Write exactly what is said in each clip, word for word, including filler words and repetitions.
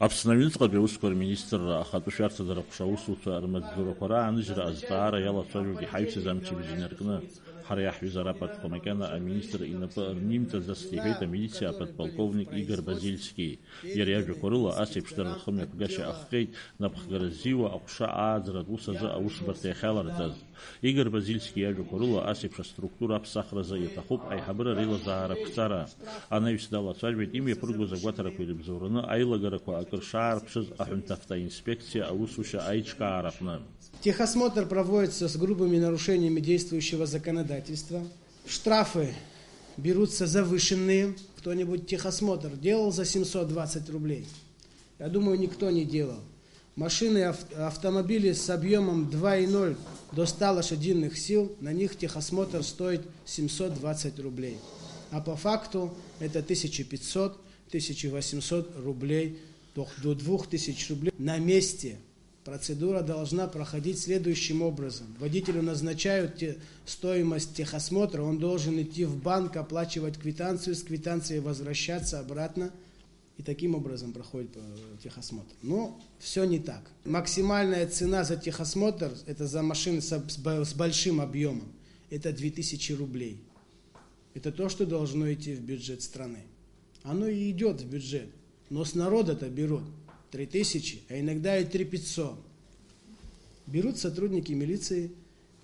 Аԥсны аҩныҵҟатәи аусқәа рминистрра ахатәы шәарҭадара ҟәша аусуцәа рмаҵзурақәа рааныжьра азҵаара иалацәажәоит иҳаҩсыз амчыбжь инаркны. Ҳара иаҳҩыз арапортқәа макьана аминистр инапы рнимҵаӡацт, иҳәеит амилициа аподполковник Игор Базильски. Иара иажәақәа рыла, ас еиԥш дара рхымҩаԥгашьа ахҟьеит, напхгара ззиуа аҟәша ааӡаратә ус азы аусбарҭа иахьаларҵаз. Игор Базильски иажәақәа рыла, ас еиԥш аструктура аԥсахразы иаҭахуп аиҳабыра реилазаара ақәҵара. Анаҩс далацәажәеит имҩаԥыргоз агәаҭарақәа ирыбзоураны аилагарақәа акыр шаарԥшыз аҳәынҭавтоинспекциа аусушьа аиҿкаара аҟны. Техосмотр проводится с грубыми нарушениями действующего законодательства. Штрафы берутся завышенные. Кто-нибудь техосмотр делал за семьсот двадцать рублей? Я думаю, никто не делал. Машины, ав- автомобили с объемом два и ноль до ста лошадиных сил, на них техосмотр стоит семьсот двадцать рублей. А по факту это тысяча пятьсот, тысяча восемьсот рублей, до, до двух тысяч рублей на месте. Процедура должна проходить следующим образом. Водителю назначают те- стоимость техосмотра, он должен идти в банк, оплачивать квитанцию, с квитанцией возвращаться обратно. И таким образом проходит э, техосмотр. Но все не так. Максимальная цена за техосмотр, это за машины с, с бо- с большим объемом, это две тысячи рублей. Это то, что должно идти в бюджет страны. Оно и идет в бюджет. Но с народа-то берут три тысячи, а иногда и три пятьсот. Берут сотрудники милиции,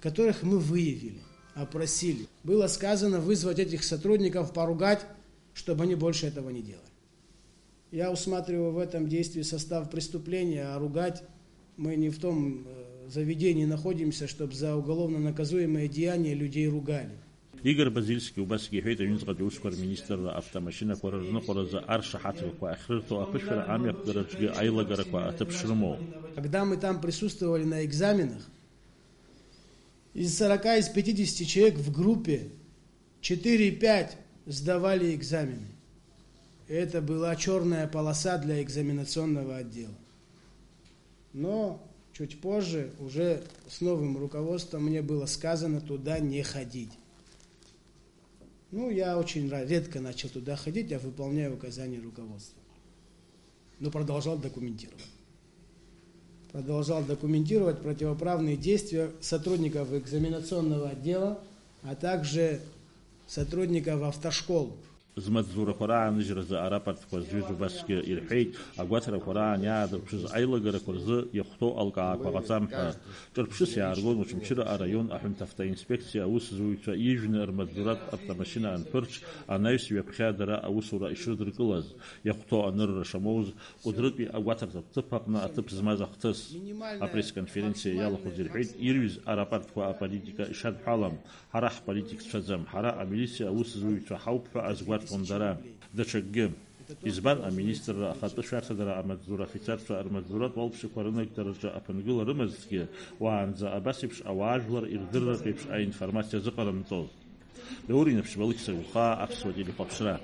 которых мы выявили, опросили. Было сказано вызвать этих сотрудников, поругать, чтобы они больше этого не делали. Я усматриваю в этом действии состав преступления, а ругать мы не в том э, заведении находимся, чтобы за уголовно наказуемые деяния людей ругали. Игор Базильски убасгьы иҳәеит, аҩныҵҟатәи аусқәа рминистрра автомашьынақәа рырныҟәаразы аршаҳаҭгақәа ахьрырҭо аԥышәара амҩаԥгараҿгьы аилагарақәа аҭыԥ шрымоу. Когда мы там присутствовали на экзаменах, из сорока, из пятидесяти человек в группе четыре-пять сдавали экзамены. Это была черная полоса для экзаменационного отдела. Но чуть позже, уже с новым руководством, мне было сказано туда не ходить. Ну, я очень ра- редко начал туда ходить, я выполняю указания руководства. Но продолжал документировать. Продолжал документировать противоправные действия сотрудников экзаменационного отдела, а также сотрудников автошкол. Змаҵзурақәа рааныжьразы арапортқәа зҩыз убасгьы ирҳәеит, агәаҭарақәа раан иаадырԥшыз аилагарақәа рзы иахәҭоу алкаақәа ҟаҵам ҳәа. Ҿырԥшыс иааргон Очамчыра араион аҳәынҭавтоинспекциа аусзуҩцәа ижәны рмаҵзуратә автомашьына анԥырҽ, анаҩс ҩаԥхьа дара аусура ишрыдыркылаз. Иахәҭоу анырра шамоуз, Кәыдрытәи агәаҭарҭатә ҭыԥ аҟны аҭыԥ змаз ахҭыс. Апресс-конференциа иалахәыз ирҳәеит, ирҩыз арапортқәа аполитика ишадҳәалам. Ҳара ҳполитикцәаӡам, ҳара амилициа аусзуҩцәа ҳауп ҳәа азгәарҭон дара. Даҽакгьы. Избан аминистрра ахатәы шәарҭадара амаҵзура афицарцәа рмаҵзуратә уалԥшьақәа рынагӡараҿы аԥынгыла рымазҭгьы, уаанӡа абас еиԥш ауаажәлар ирдырратә еиԥш аинформациа зыҟарымҵоз? Даур Инаԥшьба, Алықьса Гәхаа, Аԥсуа телехәаԥшра.